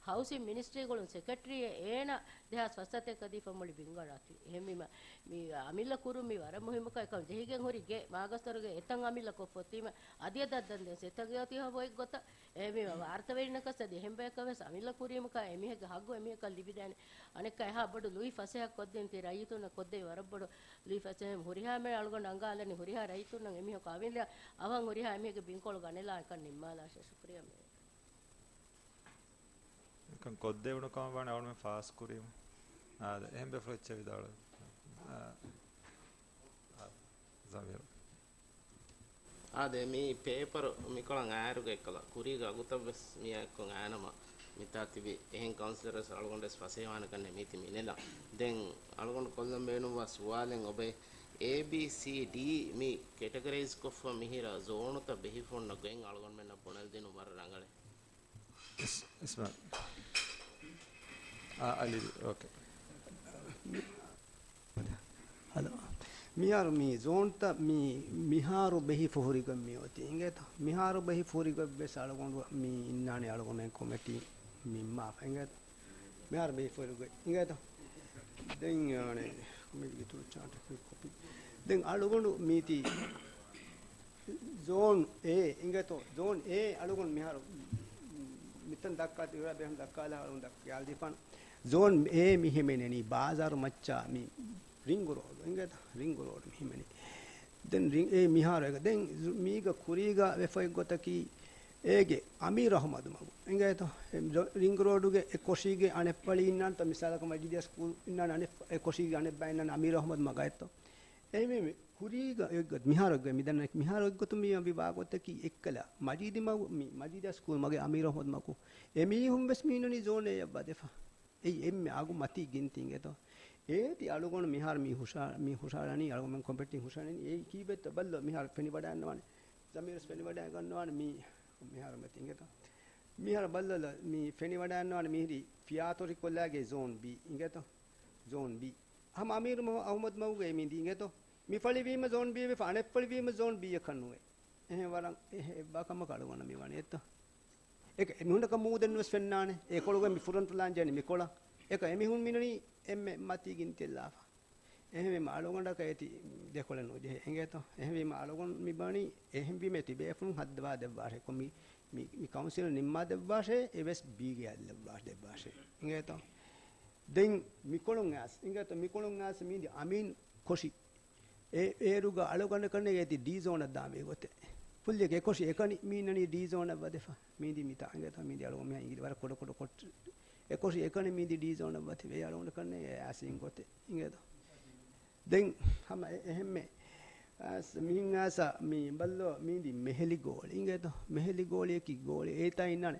ހައުސިން މިނިސްޓްރީގަޅުން ސެކްރެޓަރީއެއް އޭނަ ދެހާސް ފަސްސަތޭކަ ދީފަ މުޅި ބިންގަނޑާތި. އެހެންވީމަ މި އަމިއްލަ ކުރުން މި ވަރަށް މުހިއްމުކަން އެކަމް ޖެހިގެން ހުރި ގެ މާގަސްތަރުގެ އެތަން އަމިއްލަ ކޮށްފޮތީމަ އަދި އަދަށް ދަން ދެން ސެތަގެ އޮތީ ހަ ބޮއެއް ގޮތަށް. އެހެންވީމަ ވާރްތަވެރިންނަކަސް އަދި އެހެން ބަޔަކަށް ވެސް އަމިއްލަ ކުރީމަކާ އެމީހެއްގެ ހައްގު އެމީހަކަށް ލިބިދޭނެ. އަނެއްކާ އެހާ ބޮޑު ލުއި ފަސޭހަ ކޮށްދިން ތި ރައްޔިތުންނަށް ކޮށްދެވި ވަރަށް ބޮޑު ލުއިފަސޭހަ ހުރިހާ މެ އަޅުގަނޑު އަނގާލަނީ ހުރިހާ ރައްޔިތުންނަށް އެމީހަކު އަވިލަ އަވަން ހުރިހާ އެމީހެއްގެ ބިންކޮޅު ގަނެލާ އެކަން ނިންމާލާށޭ. ޝުކުރިއްޔާ މޭ. އެކަން ކޮށްދެވުނު ކަމަށް ވާނެ އަޅުމެން ފާސް ކުރީމަ. އާދެ، އެހެން ބޭފުޅެއް އެއްޗެއް ވިދާޅުވެ. އާ، އާ، ޒަމީރު. އާދެ، މި ޕޭޕަރު މިކޮޅަށް އައިއިރުގަ އެއްކަލަ ކުރީގެ އަގުތައް ވެސް މިއާ އެއްކޮށް އައިނަމަ، މިތާ ތިބި އެހެން ކައުންސިލަރ ވެސް އަޅުގަނޑު ވެސް ފަސޭހަވާނެ ކަންނޭ މީތި މި ނެލަން. ދެން އަޅުގަނޑު ކޮށްލަން ބޭނުންވާ ސުވާލެއް އޮބެ އޭ ބީ ސީ ޑީ މި ކެޓަގަރައިޒް ކޮށްފަ މިހިރަ ޒޯނުތައް ބެހިފަ ހުންނަ ގޮތް އަޅުގަނޑުމެންނަށް ބުނެލަދިނުން ވަރަށް ރަނގަޅޭ. އިސް-، އިސްމާ-، އާ، އަލި، އޯކޭ. ހަލޯ. މިހާރު މި ޒޯންތައް މި މިހާރު ބެހިފަ ހުރިގޮތް މި އޮތީ އިނގޭތަ؟ މިހާރު ބެހިފަ ހުރިގޮތް ވެސް އަޅުގަނޑު މި އިންނާނެ އަޅުގަނޑުމެން ކޮމިޓީ ނިންމާފަ އިނގޭތަ؟ މިހާރު ބެހިފަ ހުރިގޮތް އިނގޭތަ؟ ދެން އަނެއް މި ގިތުރު ޗާޓަކީ ކޮޕީ. ދެން އަޅުގަނޑު މީތި ޒޯން އޭ އިނގޭތޯ؟ ޒޯން އޭ އަޅުގަނޑު މިހާރު މިތަން ދައްކާ ތިބި ބޭހުން ދައްކާލާ އަޅުގަނޑު ދައްކާލަދީފާނަ. ޒޯން އޭ މި ހިމެނެނީ ބާޒާރު މައްޗާ މި ރިންގު ރޯޑު އިނގޭތަ؟ ރިންގު ރޯޑު މި ހިމެނީ. ދެން ރިން އޭ މިހާރު އެގަ-، ދެން ޒު-، މީގަ ކުރީގަ ވެފައި ގޮތަކީ އޭގެ އަމީރު އަހުމަދު މަގު އިނގޭތޯ؟ އެ ރި-، ރިންގު ރޯޑުގެ އެ ކޮށީގެ އަނެއް ފަޅި އިންނާނެތޯ؟ މިސާލަކަށް މަޖީދިއްޔާ ސްކޫލް އިންނާނެ އަނެއް އެ ކޮށީގެ އަނެއް ބައި އިންނާނެ އަމީރު އަހުމަދު މަގައެއްތޯ؟ އެހެންވީމަ ކުރީގަ އޮތްގޮތް، މިހާރު އޮތްގޮތް، މިދަންނަ މިހާރު އޮތްގޮތުން މި ވި ވާގޮތަކީ އެއްކަލަ މަޖީދި މަގު، މި މަޖީދާ ސްކޫލް މަގޭ އަމީރު އަހުމަދު މަގު. އެމީހުން ވެސް މީނުނީ ޒޯން އޭއަށް ވަދެފަ. އެއީ އެންމެ އަގު މަތީ ގިންތި އިނގޭތޯ. އޭތި އަޅުގަނޑު މިހާރު މި ހުށަ-، މި ހުށަހަޅަނީ، އަޅުގަނޑު ކޮމިޓީ ހުށަހަޅަނީ، އެއީ ކީއްވެތޯ ބައްލޯ މިހާރު ފެނިވަޑައިގަންނަވާނެ. ޒަމީރު ވެސް ފެނިވަޑައިގަންނަވާނެ މި މިހާރު މަތި އިނގޭތޯ. މިހާރު ބައްލޯ މި ފެނިވަޑައިގަންނަވާނެ މިހިރީ ފިޔާތޮރިކޮށްލާގެ ޒޯން ބީ އިނގޭތޯ. ޒޯން ބީ. ހަމަ އަމީރު މަ-، އަހުމަދު މަގުގަ އެ މީތި އިނގޭތޯ. މި ފަޅި ވީމަ ޒޯން ބީ ވެފަ، އަނެއް ފަޅި ވީމަ ޒޯން ބީއަކަށް ނުވޭ. އެހެން ވަރަށް އެ-، އެއްވާ ކަމަކަށް އަޅުގަނޑަށް މި ވަނީ އެއްތޯ. އެކަ އެ މީހުންނަކަށް މޫދެއްނުވެސް ފެންނާނެ. އެ ކޮޅުގަ މި ފުރަންޓް ލައިން ޖެހެނީ މިކޮޅަށް. އެކަ އެމީހުން މިނުނީ އެންމެ މަތީ ގިންތިއެއްލާފަ. އެހެންވީމަ އަޅުގަނޑަކަށް އޭތި ދެކޮޅެއް ނުޖެހޭ އިނގޭތޯ. އެހެންވީމަ އަޅުގަނޑު މި ބަނީ އެހެންވީމަ އޭތި ބޭފުޅުން ހައްދަވާ ދެއްވާށޭ. ކޮ މި، މި، މި ކައުންސިލް ނިންމާ ދެއްވާށޭ. އެވެސް ބީގެ އަލި ދެއްވާށޭ ދެއްވާށޭ. އިނގޭތޯ. ދެން މިކޮޅުން އައިސް އިނގޭތޯ. މިކޮޅުން އައިސް މީދި އަމީން ކޮށި. އެ-، އޭރުގަ އަޅުގަނޑަކަށް ނެގޭތި ޑީ ޒޯނަށް ދާންވީ ގޮތެއް. ފުއްލިއެކޭ އެކޮށި އެކަނި މީނަނީ ޑީ ޒޯނަށް ވަދެފަ. މީދި މިތާ އިނގޭތޯ މީދި އަޅުގަނޑު މިހާ އިނގިލި ވަރަށް ކުޑަ ކުޑަ ކޮށް-، އެކޮށި އެކަނި މީދި ޑީ ޒޯނަށް ވަދެފަ. އެ އަޅުގަނޑަކަށް ނެގޭ އައިސް އިން ގޮތެއް އިނގޭތޯ. ދެން ހަމަ އެ-، އެހެންމެ އައިސް މިހިން އައިސް މި ބައްލޯ މީދި މެހެލި ގޯޅި އިނގޭތޯ. މެހެލި ގޯޅިއަކީ ގޯޅި. އެތާ އިންނާނެ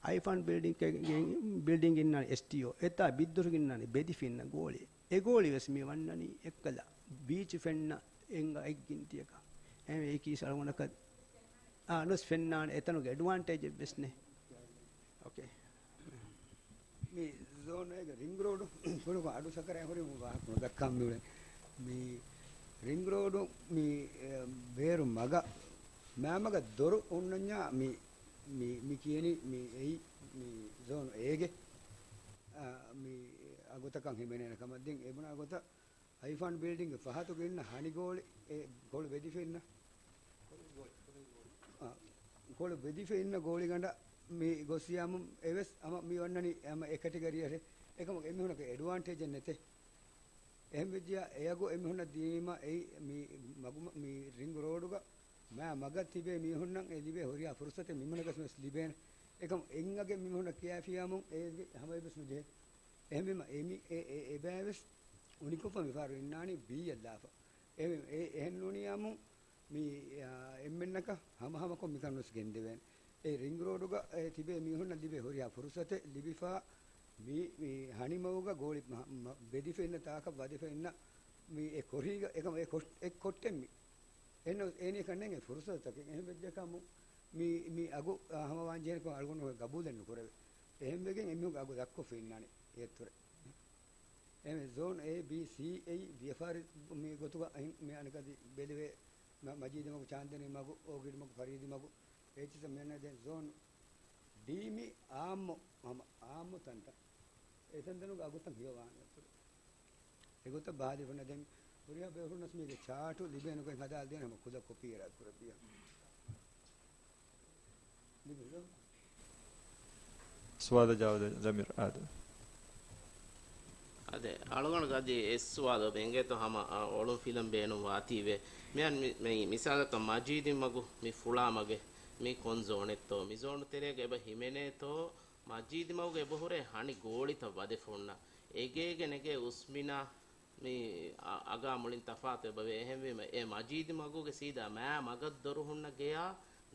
އައިފާން ބިލްޑިންގް، ބިލްޑިންގް އިންނާނެ އެސްޓީއޯ. އެތާ ބިއްދުރުގެ އިންނާނެ ބެދިފަ އިންނަ ގޯޅި. އެ ގޯޅި ވެސް މި ވަންނަނީ އެއްކަލަ ބީޗު ފެންނަ އެނގަ އެއްގިންތިއަކަށް. އެހެންވެ އެއީ ކީސް އަޅުގަނޑަކަށް އާ ނުވެސް ފެންނާނެ އެތަނުގެ އެޑްވާންޓޭޖެއް ވެސް ނެ. އޯކޭ. މި ޒޯން އޭގެ ރިންގް ރޯޑު ކުޑަކޮށް އަޑު ސަކަރާތް ހުރި ވާހަކަ ދައްކާ މިއުޅެނީ. މި ރިންގް ރޯޑު މި، އެ، ބޭރު މަގަށް މައިމަގަށް ދޮރު އޮންނަންޏާ މި، މި، މި ކިޔަނީ މި އެއީ މި ޒޯން އޭގެ، އާ، މި އަގުތަކަށް ހިމެނޭނެ ކަމަށް. ދެން އެ ބުނާ ގޮތަށް އައިފާން ބިލްޑިންގ ފަހަތުގަ އިންނަ ހަނި ގޯޅި، އެ ކޮޅު ބެދިފަ އިންނަ، އާ، ކޮޅު ބެދިފަ އިންނަ ގޯޅިގަނޑަށް މި ގޮސް ޔާމުން އެވެސް ހަމަ މި ވަންނަނީ ހަމަ އެ ކެޓަގަރީއަށޭ. އެކަމަކު އެމީހުންނަކަށް އެޑްވާންޓޭޖެއް ނެތޭ. އެހެން ވެއްޖިޔާ އެއަގު އެމީހުންނަށް ދިނީމަ އެއީ މި މަގު-، މި ރިންގް ރޯޑުގަ މައި މަގަށް ތިބޭ މީހުންނަށް އެ ލިބޭ ހުރިހާ ފުރުސަތެއް މިމީހުންނަކަށް ވެސް ލިބޭނެ. އެކަމަ އެންގަގެ މީހުންނަށް ކިޔާފިޔާމުން އޭގެ ހަމަ އެއްވެސް ނުޖެހޭ. އެހެންވީމަ އެ މި-، އެ، އެ، އެބައިވެސް އުނިކޮށްފަ މިފަހަރު އިންނާނީ ބީއަށް ލާފަ. އެ، އެ، އެހެން ނޫނިޔާމު މި، އާ، އެންމެންނަކަށް ހަމަހަމަކޮށް މިކަން ވެސް ގެންދެވޭނެ. އެ ރިންގް ރޯޑުގަ އެ ތިބޭ މީހުންނަށް ލިބޭ ހުރިހާ ފުރުސަތެއް ލިބިފަ މި، މި ހަނިމަގުގަ ގޯޅި މަ-، މަ-، ބެދިފަ އިންނަ ތާކަށް ވަދެފަ އިންނަ މި އެ ކޮށީގަ އެކަމަ އެ ކޮށް-، އެ ކޮށްޓެއް މި. އެންނަ އޭނި ކަންނޭނގެ ފުރުސަތުތަކެއް. އެހެން ވެއްޖެކަމު މި، މި އަގު، އާ، ހަމަވާން ޖެހޭނެކަމަށް އަޅުގަނޑު ގަބޫލެއް ނުކުރެވޭ. އެހެންވެގެން އެމީހުން އަގު ދައްކޮށްފަ އިންނާނެ އޭތުރެ. އެހެން ޒޯން އޭ، ބީ، ސީ އެއީ ވިޔަފާރި މި ގޮތުގަ އަހިން މި އަނެކަދި ބެލެވޭ މަ-، މަޖީދު މަގު، ޗާންދަނީ މަގު، އޯގިޑް މަގު، ފަރީދު މަގު، އޭޗިސަ މިއަންނަ ދެން ޒޯން ޑީ މި އާއްމު، ހަމަ އާއްމު ތަންތަން. އެތަންތަނުގެ އަގުތައް ހިޔަވާނެ އަތުރު. އެގޮތަށް ބަހާލިފަންނަ ދެން ހުރިހާ ބޭފުޅުންނަސް މީގެ ޗާޓު ލިބޭނުގެން ހަދާލަދޭނެ ހަމަ ކުލަ ކޮޕީއެއް ރައްކުރެއްވިޔަ. ލިބި ހުރެ. ސުވާލަށް ޖަވާބު ދޭ ޒަމީރު އާދެ. އާދެ، އަޅުގަނޑު ގަދި އެއް ސުވާލު އެބަ އެނގޭތޯ ހަމަ، އަ، އޮޅުން ފިލަން ބޭނުން ވާތީވެ. މިހާރު މި، މި، މިސާލަކަށް މަޖީދި މަގު މި ފުޅާ މަގެއް މި ކޮން ޒޯނެއްތޯ؟ މި ޒޯނު ތެރޭގަ އެބަ ހިމެނޭތޯ؟ މަޖީދި މަގުގަ އެބަ ހުރޭ ހަނި ގޯޅިތައް ވަދެފަ ހުންނަ. އެގޭގެ ނެގޭ އުސްމިނާ މި އަ-، އަގާ މުޅިން ތަފާތު އެބަވޭ. އެހެންވީމަ، އެ މަޖީދި މަގުގެ ސީދާ މާ މަގަށް ދޮރު ހުންނަ ގެޔާ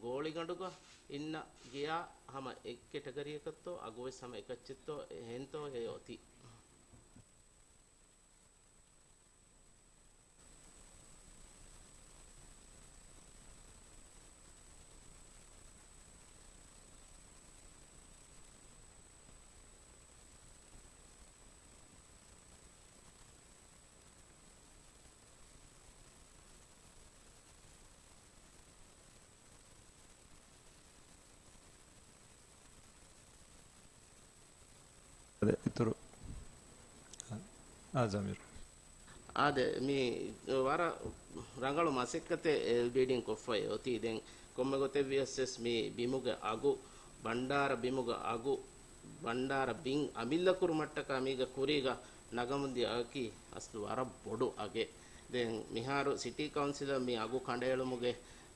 ގޯޅިގަނޑުގަ އިންނަ ގެޔާ ހަމަ އެއް ކެޓަގަރީއަކަށްތޯ، އަގުވެސް ހަމަ އެކައްޗެއްތޯ، އެހެންތޯ ހެޔޮ އޮތީ. އާދެ، އިތުރު. އާ، ޒަމީރު. އާދެ، މި ވަރަށް ރަނގަޅު މަސައްކަތެއް އެލްބީޑީން ކޮށްފައި އޮތީ. ދެން ކޮންމެ ގޮތެއް ވިޔަސް ވެސް މި ބިމުގެ އަގު، ބަންޑާރަ ބިމުގެ އަގު، ބަންޑާރަ ބިން އަމިއްލަ ކުރުމަށްޓަކާ މީގެ ކުރީގަ ނަގަމުންދިޔަ އަގަކީ އަސްލު ވަރަށް ބޮޑު އަގެއް. ދެން މިހާރު ސިޓީ ކައުންސިލަށް މި އަގު ކަނޑައެޅުމުގެ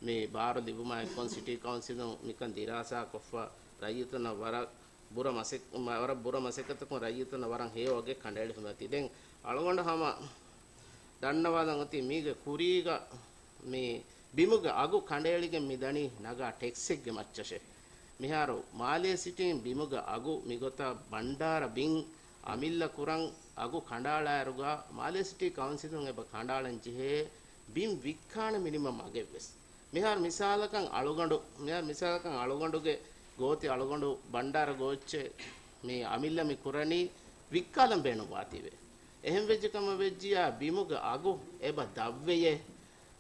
މި ބާރު ލިބުމާ އެއްކޮށް، ސިޓީ ކައުންސިލުން މިކަން ދިރާސާކޮށްފަ، ރައްޔިތުންނަށް ވަރަށް ބުރަ މަސެއް-، ވަރަށް ބުރަ މަސައްކަތަކުން ރައްޔިތުންނަށް ވަރަށް ހެޔޮ އަގެއް ކަނޑައެޅިފަ މިއޮތީ. ދެން އަޅުގަނޑު ހަމަ ދަންނަވާލަން އޮތީ މީގެ ކުރީގަ މި ބިމުގެ އަގު ކަނޑައެޅިގެން މި ދަނީ ނަގާ ޓެކްސެއްގެ މައްޗަށޭ. މިހާރު މާލޭ ސިޓީން ބިމުގެ އަގު މިގޮތަށް ބަންޑާރަ ބިން އަމިއްލަ ކުރަން އަގު ކަނޑާޅާއިރުގަ މާލޭ ސިޓީ ކައުންސިލުން އެބަ ކަނޑާޅަން ޖެހޭ ބިން ވިއްކާނެ މިނިމަމް އަގެއްވެސް. މިހާރު މިސާލަކަށް އަޅުގަނޑު، މިހާރު މިސާލަކަށް އަޅުގަނޑުގެ ގޯތި އަޅުގަނޑު ބަންޑާރަ ގޯއްޗެއް މި އަމިއްލަ މި ކުރަނީ ވިއްކާލަން ބޭނުން ވާތީވެ. އެހެން ވެއްޖެ ކަމަށް ވެއްޖިޔާ ބިމުގެ އަގު އެބަ ދަށްވެޔޭ.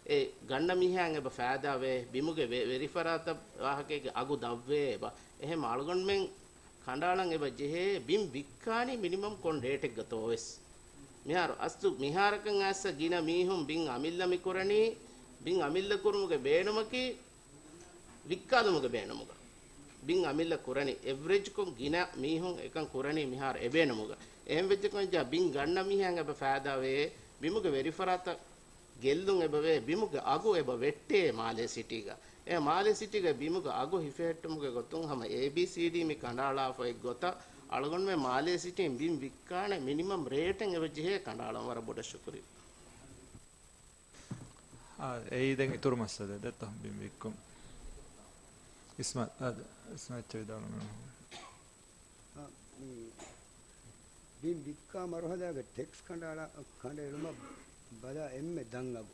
އެ ގަންނަ މީހާއަށް އެބަ ފައިދާވޭ، ބިމުގެ ވެ-، ވެރިފަރާތަށް ވާހަކައިގެ އަގު ދަށްވޭ އެބަ. އެހެން އަޅުގަނޑުމެން ކަނޑާޅަން އެބަ ޖެހޭ ބިން ވިއްކާނީ މިނިމަމް ކޮން ރޭޓެއްގަތޯވެސް. މިހާރު އަސްލު މިހާރަކަށް އައިސް ގިނަ މީހުން ބިން އަމިއްލަ މި ކުރަނީ، ބިން އަމިއްލަ ކުރުމުގެ ބޭނުމަކީ ވިއްކާލުމުގެ ބޭނުމުގަ. ބިން އަމިއްލަ ކުރަނީ، އެވްރެޖްކޮށް ގިނަ މީހުން އެކަން ކުރަނީ މިހާރު އެބޭނުމުގަ. އެހެން ވެއްޖެކަމަށް ޖާ ބިން ގަންނަ މީހާއަށް އެބަ ފައިދާވޭ، ބިމުގެ ވެރިފަރާތަށް ގެއްލުން އެބަވޭ، ބިމުގެ އަގު އެބަ ވެއްޓޭ މާލޭ ސިޓީގަ. އެ މާލޭ ސިޓީގެ ބިމުގެ އަގު ހިފެހެއްޓުމުގެ ގޮތުން ހަމަ އޭ ބީ ސީ ޑީ މި ކަނޑާޅާފަ އެއްގޮތަށް އަޅުގަނޑުމެން މާލޭ ސިޓީން ބިން ވިއްކާނެ މިނިމަމް ރޭޓެއް އެބަ ޖެހޭ ކަނޑާޅަން. ވަރަށް ބޮޑަށް ޝުކުރިއްޔާ. އާ، އެއީ ދެން އިތުރު މައްސަލައެއް ދެއްތޯ ބިން ވިއްކުން. އިސްމާ-، އާ، އިސްމާ އެއްޗެއް ވިދާޅުވަމޭ. އާ، މި ބިން ވިއްކާ މަރުހަލާގެ ޓެކްސް ކަނޑައަޅާ-، ކަނޑައެޅުމަށް ބަލާ އެންމެ ދަށް އަގު.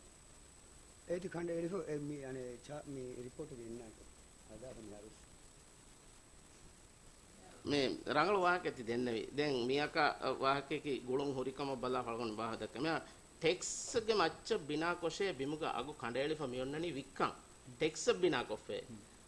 އޭތި ކަނޑައެޅިފަ އެ މި އަނެއް ޗާ-، މި ރިޕޯޓުގެ އިންނާނެ. ހަދާފަ މިހާރު. މި ރަނގަޅު ވާހަކައެއް ތި ދެންނެވި. ދެން މިއަކަށް ވާހަކައަކީ ގުޅުން ހުރިކަމަށް ބަލާ އަޅުގަނޑު ވާހަކަ ދައްކަން. މިހާ ޓެކްސްގެ މައްޗަށް ބިނާކޮށޭ ބިމުގަ އަގު ކަނޑައެޅިފަ މިއޮންނަނީ ވިއްކަން. ޓެކްސްއަށް ބިނާކޮށްފައޭ.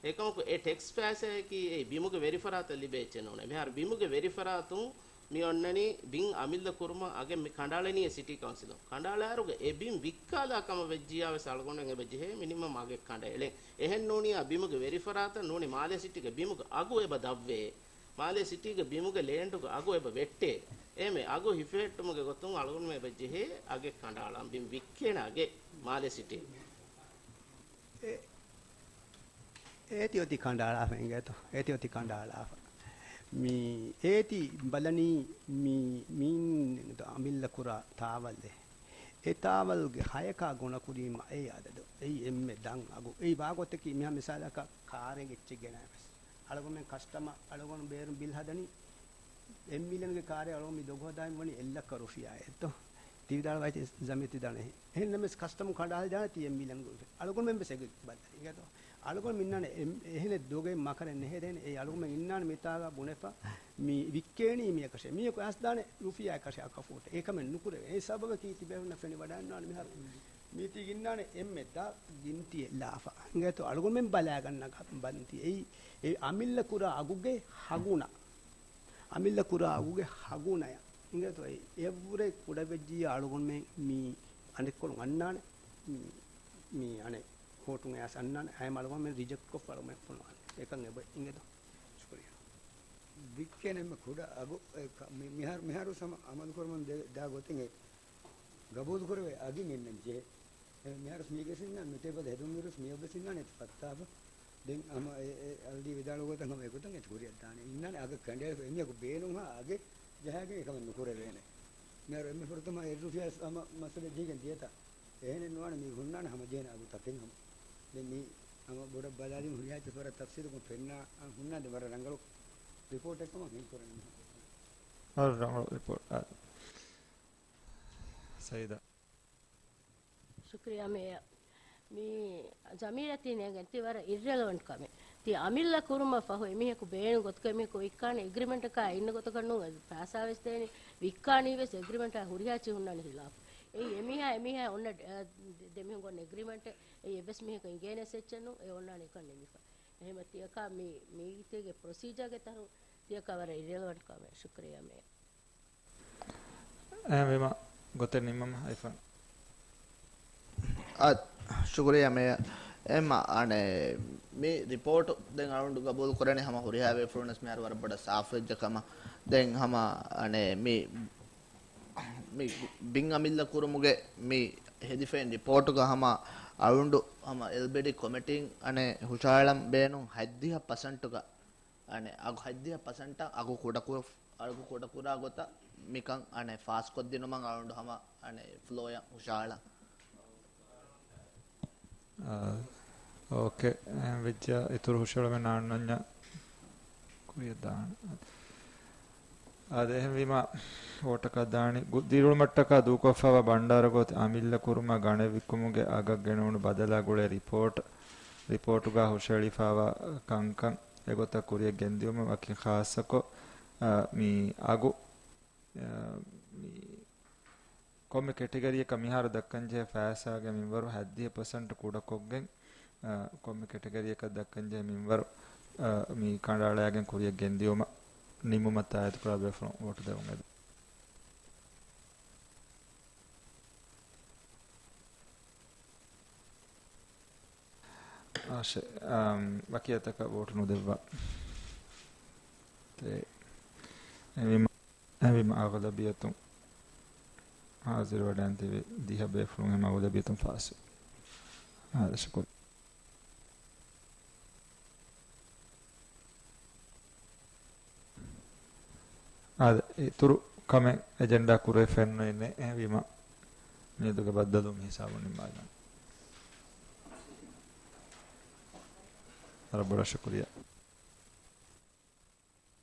އެކަމަކު އެ ޓެކްސް ފައިސާއަކީ އެ ބިމުގެ ވެރިފަރާތަށް ލިބޭ އެއްޗެއް ނޫނޭ. މިހާރު ބިމުގެ ވެރިފަރާތުން މި އޮންނަނީ ބިން އަމިއްލަ ކުރުމަށް އަގެއް މި ކަނޑައަޅަނީ ސިޓީ ކައުންސިލުން. ކަނޑައަޅާއިރުގަ އެ ބިން ވިއްކާލާ ކަމަށް ވެއްޖިއްޔާ ވެސް އަޅުގަނޑުމެން އެބަ ޖެހޭ މިނިމަމް އަގެއް ކަނޑައެޅެން. އެހެން ނޫނިއްޔާ ބިމުގެ ވެރިފަރާތަށް ނޫނީ މާލޭ ސިޓީގެ ބިމުގެ އަގު އެބަ ދަށްވޭ. މާލޭ ސިޓީގެ ބިމުގެ ލޭންޑުގެ އަގު އެބަ ވެއްޓޭ. އެހެންވެ އަގު ހިފެހެއްޓުމުގެ ގޮތުން އަޅުގަނޑުމެން އެބަ ޖެހޭ އަގެއް ކަނޑައަޅަން ބިން ވިއްކޭނެ އަގެއް މާލޭ ސިޓީ. އެ-، އޭތި އޮތީ ކަނޑައަޅާފަ އިނގޭތޯ؟ އޭތި އޮތީ ކަނޑައަޅާފަ. މި އޭތި ބަލަނީ މި މީން އަމިއްލަ ކުރާ ތާވަލްއެއް. އެ ތާވަލްގެ ހަޔަކާ ގުނަކުރީމަ އެއީ އަދަދު. އެއީ އެންމެ ދަށް އަގު. އެއީ ވާގޮތަކީ މިހާ މިސާލަކަށް ކާރެއް އެއްޗެއް ގެނައި ވެސް. އަޅުގަނޑުމެން ކަސްޓަމަ އަޅުގަނޑު ބޭރުން ބިލް ހަދަނީ އެއް މިލިއަންގެ ކާރެއް އަޅުގަނޑު މި ދޮގު ހަދާ ވަނީ އެއް ލައްކަ ރުފިޔާ އެއްތޯ. ތި ވިދާޅުވާތީ ޒަމީރު ތި ދާނެ. އެހެން ނަމަވެސް ކަސްޓަމް ކަނޑައަޅި ދާނެ ތި އެއް މިލިއަން ރުފިޔާ. އަޅުގަނޑުމެން ވެސް އެގޮތް ބައްދަލު އިނގޭތޯ. އަޅުގަނޑު މިންނާނެ އެ-، އެހެނެއް ދޮގެއް މަކަރެއް ނެހެދޭނެ. އެ އަޅުގަނޑުމެން އިންނާނެ މިތާގަ ބުނެފަ މި ވިއްކޭނީ މި އެކަށޭ. މީހަކު އައިސް ދާނެ ރުފިޔާ އެކަށޭ އަކަފޫޓެއް. އެކަމެއް ނުކުރެވޭ. އެ ސަބަބަކީ ތިބޭފުޅުންނަށް ފެނިވަޑައިންނާނެ މިހާރު. މީތީގަ އިންނާނެ އެންމެ ދާ ގިންތިއެއް ލާފަ. އިނގޭތޯ އަޅުގަނޑުމެން ބަލާގަންނަ ގަ-، ބަންތި. އެއީ، އެ އަމިއްލަ ކުރާ އަގުގެ ހަގުނަ. އަމިއްލަ ކުރާ އަގުގެ ހަގުނަޔަށް. އިނގޭތޯ އެ އެއްވުރެ ކުޑަވެއްޖިއްޔާ އަޅުގަނޑުމެން މީ އަނެއްކޮޅުން އަންނާނެ. މީ، މީ އަނެއް ކޯޓުން އައިސް އަންނާނެ. އައިމަ އަޅުގަނޑުމެން ރިޖެކްޓްކޮށްފަ އަޅުގަނޑުމެން ފޮނުވާނެ. އެކަން އެބަ އިނގޭތޯ. ޝުކުރިއްޔާ. ވިއްކޭނެ އެންމެ ކުޑަ އަގު އެ ކަ-، މި-، މިހާރު، މިހާރު ސަމަ އަމަލު ކުރަމުން ދެ-، ދާ ގޮތެއް އެ ގަބޫލު ކުރެވޭ އަގެއް ގެންނަން ޖެހޭ. އެ މިހާރު މީގެ ސިންނާ ނުތެބަދ ހެދުން ވިރުސް މިއޮއްވެ ސިންނާނެ އެތި ފައްތާފަ. ދެން ހަމަ އެ، އެ އަލްދީ ވިދާޅު ގޮތަށް ހަމަ އެގޮތަށް އެތި ކުރިއަށް ދާނެ. އިންނާނެ އަގަށް ކަނޑައެޅިފަ. އެމީހަކު ބޭނުންހާ އަގެއް ޖަހާގެން އެކަމެއް ނުކުރެވޭނެ. މިހާރު އެންމެ ފުރަތަމަ އެއް ރުފިޔާ ހަމަ މައްސަލަ ޖެހިގެން ދިޔަތާ. އެހެނެއް ނުވާނެ މީ ހުންނާނެ ހަމަ ޖެހޭނެ އަގު ތަކެއް ހަމަ. ދެން މީ ހަމަ ބޮޑަށް ބަލާލީމަ ހުރިހާ އެއްޗެއް ވަރަށް ތަފްސީލުކޮށް ފެންނާ، އަ، ހުންނާނެ ވަރަށް ރަނގަޅު ރިޕޯޓެއް ކަމަށް ހިން ކުރަނީ. ވަރަށް ރަނގަޅު ރިޕޯޓް. އާ. ސައީދާ. ޝުކުރިއްޔާ މޭޔަރ. މި ޒަމީރަށް ތި ނޭނގެން ތި ވަރަށް އިއްރެލެވަންޓް ކަމެއް. ތި އަމިއްލަ ކުރުމަށް ފަހު އެމީހަކު ބޭނުން ގޮތަކަށް އެމީހަކު ވިއްކާނެ އެގްރިމެންޓަކާ އިންނަ ގޮތަކަށް ނޫން އެ ފައިސާ ވެސް ދޭނެ ވިއްކާނީ ވެސް އެގްރިމެންޓާ ހުރިހާ އެއްޗެއް ހުންނާނެ ހިލާފު. އެއީ އެމީހާ އެމީހާ އޮންނަ އަ، ދެ-، ދެމީހުން އޮންނަ އެގްރިމެންޓެއް އެއީ އެއްވެސް މީހަކު އިނގޭނެ އެއްޗެއް ނޫން އެ އޮންނާނެ އެކަން ނިމިފަ. އެހެމަ ތިޔަކާ މި-، މީތީގެ ޕްރޮސީޖާގެ ތަރު ތިޔަކާ ވަރަށް އިރެލެވަންޓް ކަމެއް. ޝުކުރިއްޔާ މޭޔަރ. އެހެންވީމަ ގޮތެއް ނިންމަމަ އައިފަ. އާ، ޝުކުރިއްޔާ މޭޔަރ. އެހެންމަ އަނެއް މި ރިޕޯޓު ދެން އަޅުގަނޑު ގަބޫލު ކުރަނީ ހަމަ ހުރިހާ ބޭފުޅުންނަސް މިހާރު ވަރަށް ބޮޑަށް ސާފުވެއްޖެ ކަމަށް. ދެން ހަމަ އަނެއް މި، މި ބިން އަމިއްލަ ކުރުމުގެ މި ހެދިފައި ރިޕޯޓުގަ ހަމަ އަޅުގަނޑު ހަމަ އެލްބީޑީ ކޮމިޓީން އަނެއް ހުށަހަޅަން ބޭނުން ހަތްދިހަ ޕަސެންޓުގަ އަނެއް އަގު ހަތްދިހަ ޕަސެންޓަށް އަގު ކުޑަކުރު-، އަގު ކުޑަކުރާ ގޮތަށް މިކަން އަނެއް ފާސްކޮށްދިނުމަށް އަޅުގަނޑު ހަމަ އަނެއް ފްލޯއަށް ހުށަހަޅަން. އާ، އޯކޭ. އެހެން ވެއްޖެ އިތުރު ހުށަހެޅުމެއް ނާންނަންޏާ ކުރިއަށް ދާން. އާދެ، އެހެންވީމަ ވޯޓަކަށް ދާނީ. ގު-، ދިރިއުޅުމަށްޓަކާ ދޫކޮށްފައިވާ ބަންޑާރަގޯތި އަމިއްލަ ކުރުމާ ގަނެ ވިއްކުމުގެ އަގަށް ގެނެވުނު ބަދަލާ ގުޅޭ ރިޕޯޓް، ރިޕޯޓުގަ ހުށަހެޅިފައިވާ ކަންކަން އެގޮތަށް ކުރިއަށް ގެންދިއުމަށް ވަކިން ޚާއްޞަކޮށް، އާ، މި އަގު، އާ، މި ކޮންމެ ކެޓަގަރީއަކަށް މިހާރު ދައްކަންޖެހޭ ފައިސާގެ މިންވަރު ހަތްދިހަ ޕަސެންޓް ކުޑަކޮށްގެން، އާ، ކޮންމެ ކެޓަގަރީއަކަށް ދައްކަންޖެހޭ މިންވަރު، އާ، މި ކަނޑައަޅައިގެން ކުރިއަށް ގެންދިއުމަށް ނިމުމަށް ތާއީދުކުރާ ބޭފުޅުން ވޯޓު ދެވުން އެދުން. އާށޭ، އާ، ވަކި އަތަކަށް ވޯޓު ނުދެއްވާ. ތޭ، އެހެންވީމަ، އެހެންވީމަ އަޣުލަބިއްޔަތުން ހާޒިރުވެޑައިން ތިބި ދިހަ ބޭފުޅުން ހަމަ އަޣުލަބިއްޔަތުން ފާސްވި. އާދެ، ޝުކުރިއްޔާ. އާދެ، އިތުރު ކަމެއް އެޖެންޑާ ކުރެވިފައެއް ނުވޭ. އެހެންވީމަ މިއަދުގެ ބައްދަލުވުން މި ހިސާބުން ނިންމާލަން. ވަރަށް ބޮޑަށް ޝުކުރިއްޔާ.